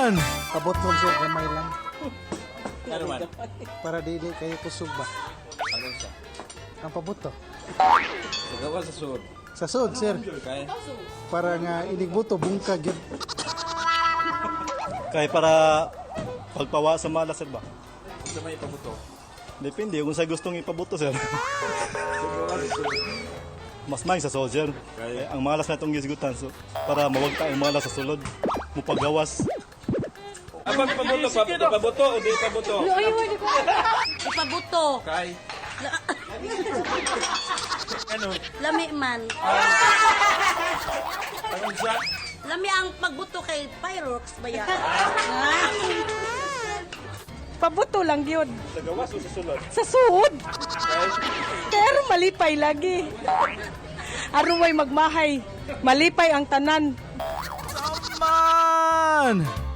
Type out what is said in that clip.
Man! Pabuto, sir, gamay lang. Ano man? Para dili kayo kusog ba? Ano siya? Ang pabuto. Sa gawa sa sud. Sa sud, sir. Kay Para nga inigbuto bungkag gyud. Kay para pagpawa sa malas, sir ba? Sa may pabuto. Depende kung sa gustong ipabuto, sir. Sa gawa sa sud. Mas may sa soldier. Kay Kay ang malas na itong gisgutan so, para mawagta ang malas sa sulod. Mupagawas. Apa pabuto pabuto pabuto o di pabuto? Ipabuto. Kay ano? Lami man. Ano siya? Lami ang pagbuto kay Pyrox ba ya? Pabuto lang yun. Sa gawas o sa sulod? Sa suod. Kay Pero malipay lagi. Aron way magmahay. Malipay ang tanan. Man!